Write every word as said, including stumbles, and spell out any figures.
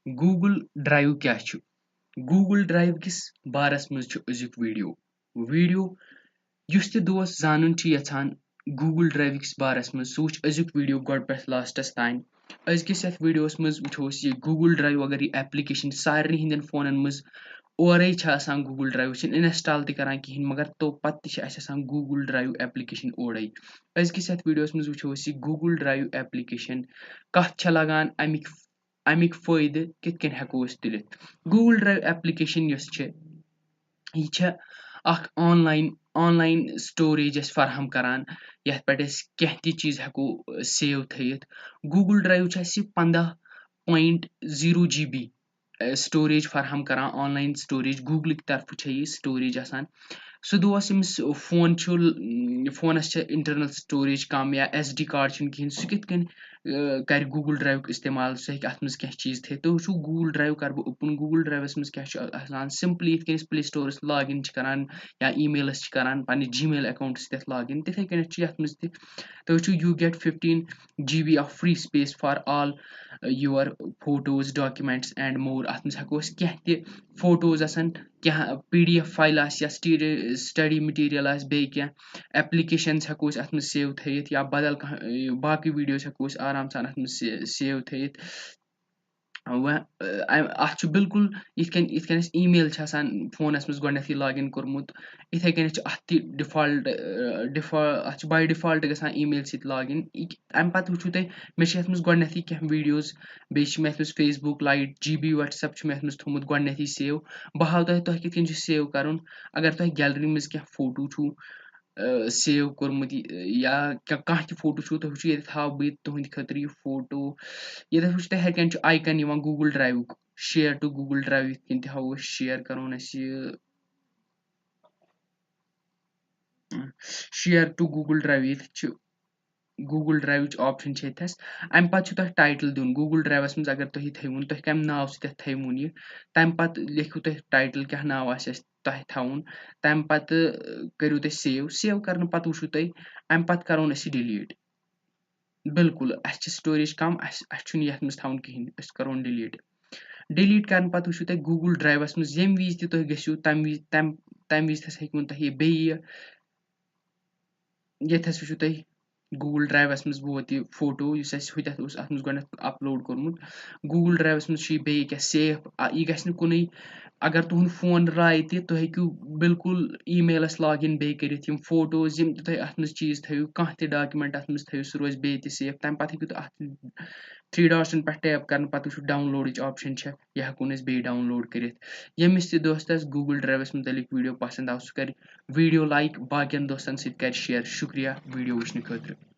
Google drive کیٛاہ چھُ؟ Google drive کِس بارس منٛز چھُ أزیُک ویٖڈیو۔ ویٖڈیو یُس تہِ دوس زانُن چھُ یژھان گوٗگل ڈرایو کِس بارس منٛز، سُہ وٕچھ أزیُک ویٖڈیو گۄڈٕ پٮ۪ٹھ لاسٹس تام۔ أزکِس یتھ ویٖڈیوس منٛز وٕچھو أسۍ یہِ گوٗگل ڈرایو، اگر یہِ ایپلیکیشن سارنٕے ہٕنٛدٮ۪ن فونن منٛز اورے چھِ آسان، گوٗگل ڈرایو چھِنہٕ انسٹال تہِ کران کِہینۍ، مگر تو پتہٕ تہِ چھِ اَسہِ آسان گوٗگل ڈرایو ایپلیکیشن اورے۔ أزکِس یتھ ویٖڈیوس منٛز وٕچھو أسۍ یہِ گوٗگل ڈرایو ایپلیکیشن کتھ چھےٚ لگان، امیِکۍ امیِکۍ فٲیدٕ کِتھ کٔنۍ ہٮ۪کو أسۍ تُلِتھ۔ گوٗگل ڈرایو ایپلیکیشن یۄس چھِ، یہِ چھےٚ اکھ آن لاین، آن لاین سٹوریج اَسہِ فراہم کران، یَتھ پٮ۪ٹھ أسۍ کینٛہہ تہِ چیٖز ہٮ۪کو سیو تھٲیِتھ۔ گوٗگل ڈرایو چھُ اَسہِ پنٛداہ point zero G B storage فراہم کران، آن لاین سٹوریج گوٗگلٕکۍ طرفہٕ چھےٚ یہِ سٹوریج آسان۔ سُہ دوس ییٚمِس فون چھُ، فونَس چھےٚ انٹرنل سٹوریج کم یا ایس ڈی کارڈ چھُنہٕ کِہینۍ، سُہ کِتھ کٔنۍ، اَ، کرِ گوٗگل ڈرایوُک استعمال؟ سُہ ہیٚکہِ اَتھ منٛز کینٛہہ چیٖز تھٲیِتھ۔ تُہۍ وٕچھِو گوٗگل ڈرایو کَرٕ بہٕ اوپن۔ گوٗگل ڈرایوَس منٛز کیٛاہ چھُ آسان؟ سمپلی یِتھ کٔنۍ أسۍ پلے سٹورَس لاگ اِن چھِ کران یا ای میلَس چھِ کران، پننِس جی میل اکاؤنٹَس سۭتۍ لاگ اِن، تِتھَے کٔنٮ۪تھ چھُ یَتھ منٛز تہِ۔ تُہۍ وٕچھِو you get fifteen G B of free space for all your photos, documents and more۔ اَتھ منٛز ہٮ۪کو أسۍ کینٛہہ تہِ فوٹوز آسَن، کینٛہہ پی ڈی ایف فایل آسہِ یا سٹی-، سٹڈی مٹیٖریل آسہِ، بیٚیہِ کینٛہہ ایپلیکیشنز ہٮ۪کو أسۍ اَتھ منٛز سیو تھٲیِتھ یا بدل کانٛہہ، اے، باقٕے ویٖڈیوز ہٮ۪کو أسۍ آرام سان اَتھ منٛز سے-، سیو تھٲیِتھ۔ وۄنۍ، اَ-، اَتھ چھُ بالکل یِتھ کٔنۍ، یِتھ کٔنۍ اَسہِ ای میل چھِ آسان فونَس منٛز گۄڈٕنٮ۪تھٕے لاگ اِن کوٚرمُت، یِتھَے کٔنٮ۪تھ چھُ اَتھ تہِ ڈِفالٹ، اَ، ڈِفا-، اَتھ چھُ باے ڈِفالٹ گژھان ای میل سۭتۍ لاگ اِن۔ یہِ کہِ-، اَمہِ پَتہٕ وٕچھِو تُہۍ، مےٚ چھِ یَتھ منٛز گۄڈٕنٮ۪تھٕے کینٛہہ ویٖڈیوز، بیٚیہِ چھِ مےٚ یَتھ منٛز Facebook, light, G B, WhatsApp چھُ مےٚ یَتھ منٛز تھوٚومُت گۄڈٕنٮ۪تھٕے سیو۔ بہٕ ہاوٕ تۄہہِ، تۄہہِ کِتھ کٔنۍ چھُ سیو کَرُن۔ اگر تۄہہِ گیلری منٛز کینٛہہ فوٹو چھُو، اَ، سیو کوٚرمُت یہِ، یا کیا-، کانٛہہ تہِ فوٹو چھُو، تُہۍ وٕچھِو، ییٚتٮ۪تھ ہاوٕ بہٕ تُہٕنٛدِ خٲطرٕ یہِ فوٹو۔ ییٚتٮ۪تھ وٕچھِو تُہۍ ہیٚرِ کَنہِ چھُ آیکَن یِوان Google ڈرایوُک، share to Google Drive، یِتھ کٔنۍ تہِ ہاوو أسۍ، share کَرون أسۍ یہِ، share to Google Drive، ییٚتٮ۪تھ چھُ گوٗگل ڈرایوٕچ آپشن چھِ ییٚتھَس۔ اَمہِ پَتہٕ چھُ تۄہہِ ٹایٹل دیُن گوٗگل ڈرایوَس منٛز، اگر تۄہہِ یہِ تھٲیوُن، تۄہہِ کَمہِ ناوٕ سۭتۍ یَتھ تھٲیوُن یہِ۔ تَمہِ پَتہٕ لیکھِو تُہۍ ٹایٹل کیٛاہ ناو آسہِ اَسہِ تۄہہِ تھاوُن۔ تَمہِ پَتہٕ کٔرِو تُہۍ سیو۔ سیو کَرنہٕ پَتہٕ وٕچھِو تُہۍ، اَمہِ پَتہٕ کَرون أسۍ یہِ ڈِلیٖٹ۔ بالکل، اَسہِ چھِ سٹوریج کَم، اَسہِ، اَسہِ چھُنہٕ یَتھ منٛز تھاوُن کِہیٖنۍ، أسۍ کَرون ڈِلیٖٹ۔ ڈِلیٖٹ کَرنہٕ پَتہٕ وٕچھِو تُہۍ گوٗگل ڈرایوَس منٛز، ییٚمہِ وِزِ تہِ تُہۍ گٔژھِو، تَمہِ وِزِ، تَمہِ، تَمہِ وِزِ تہِ ہسا ہیٚکہِ وُن تۄہہِ یہِ بیٚیہِ یہِ ییٚتہِ حظ وٕچھِو تُہۍ گوٗگل ڈرایوَس منٛز ووت یہِ فوٹو، یُس اَسہِ ہُتٮ۪تھ اوس اَتھ منٛز گۄڈٕنٮ۪تھ اپلوڈ کوٚرمُت۔ گوٗگل ڈرایوَس منٛز چھُ یہِ بیٚیہِ کیٛاہ سیف، آ، یہِ گژھِ نہٕ کُنُے۔ اگر تُہُنٛد فون راے تہِ، تُہۍ ہیٚکِو بالکل ای میلَس لاگ اِن بیٚیہِ کٔرِتھ۔ یِم فوٹوز، یِم تہِ تُہۍ اَتھ منٛز چیٖز تھٲیِو، کانٛہہ تہِ ڈاکیومٮ۪نٛٹ اَتھ منٛز تھٲیِو، سُہ روزِ بیٚیہِ تہِ سیف۔ تَمہِ پَتہٕ ہیٚکِو تُہۍ اَتھ تھرٛی ڈاٹسَن پٮ۪ٹھ ٹیپ کَرنہٕ پَتہٕ وٕچھِو ڈاوُنلوڈٕچ آپشَن چھےٚ، یہِ ہٮ۪کون أسۍ بیٚیہِ ڈاوُنلوڈ کٔرِتھ۔ ییٚمِس تہِ دوستَس گوٗگل ڈرایوَس مُتعلِق ویٖڈیو پَسنٛد آو، سُہ کَرِ ویٖڈیو لایک، باقیَن دوستَن سۭتۍ کَرِ شِیَر۔ شُکریہ ویٖڈیو وٕچھنہٕ خٲطرٕ۔